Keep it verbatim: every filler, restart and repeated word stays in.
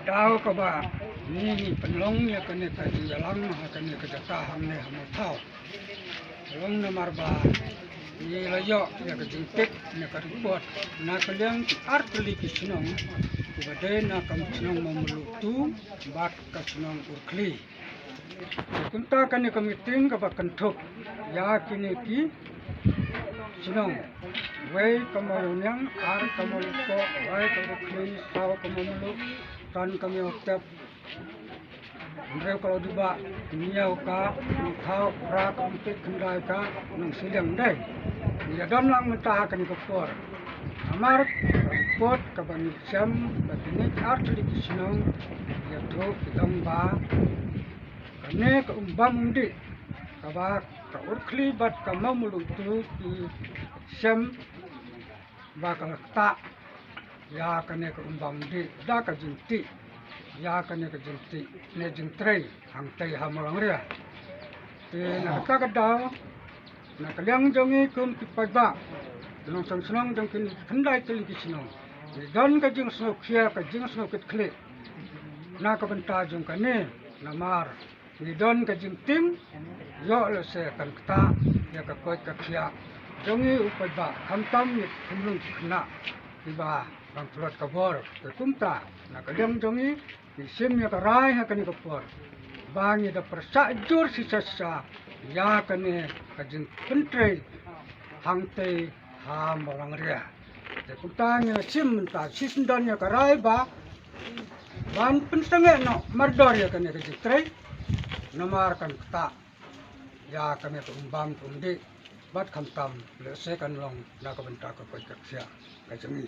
Daw kaba ngi ngi pynlong ïa kane ka jingïalang ha kane ka jaka hangne ha Mawthaw. Long namar ba ngi la ïoh ïa ka jingtip na ka report na ka liang ki ar tylli ki shnong kiba dei na ka shnong Mawmluh two bad ka shnong Urkhli. Te kumta kane ka meeting kaba kynthup ïa kine ki shnong. Wei ka Mawïaw, ar ka Mawlyngkot, wei ka Urkhli, saw ka Mawmluh, san ka Mawïawtep, hynriew ka Lawdibah, hynñiew ka Nongthaw, phra ka Umtih, khyndai ka Nongshiliang. Dei ngi ïa don lang mynta ha kane ka por. Namar ka report kaba ngi shem ba kine ki ar tylli ki shnong ïathuh ki ong ba kane ka Umbam Umdih kaba ka Urkhli bad ka Mawmluh two ki shem ba ka la ktah ïa kane ka Umbam Umdih da ka jingtih, ïa kane ka jingtih ne jingtrei hangtei ha Mawlangria. Te na kata ka daw, na ka liang jong ngi kum ki paidbah, nongshong shnong jong kine khyndai tylli ki shnong, ngi don ka jingsngewkhia, ka jingsngewkitkhlieh na ka bynta jong kane, namar ngi don ka jingtim ïoh lehse kan ktah ïa ka koit ka khiah jong ngi u paidbah, khamtam ngi khunlung khynnah kiba ban tlot ka bor. Te kumta na ka liang jong ngi, ngi shim ïa ka rai ha kane ka por ba ngi da pyrshah jur shisha shisha ïa kane ka jingpyntrei hangtei ha Mawlangria. Te kumta ngi la shim mynta shisyndon ïa ka rai ba ban pynsangeh noh mardor ïa kane ka jingtrei, namar kan ktah ïa kane ka Umbam Umdih bad khamtam lehse kan long na ka bynta ka koit ka khiah ka jong ngi.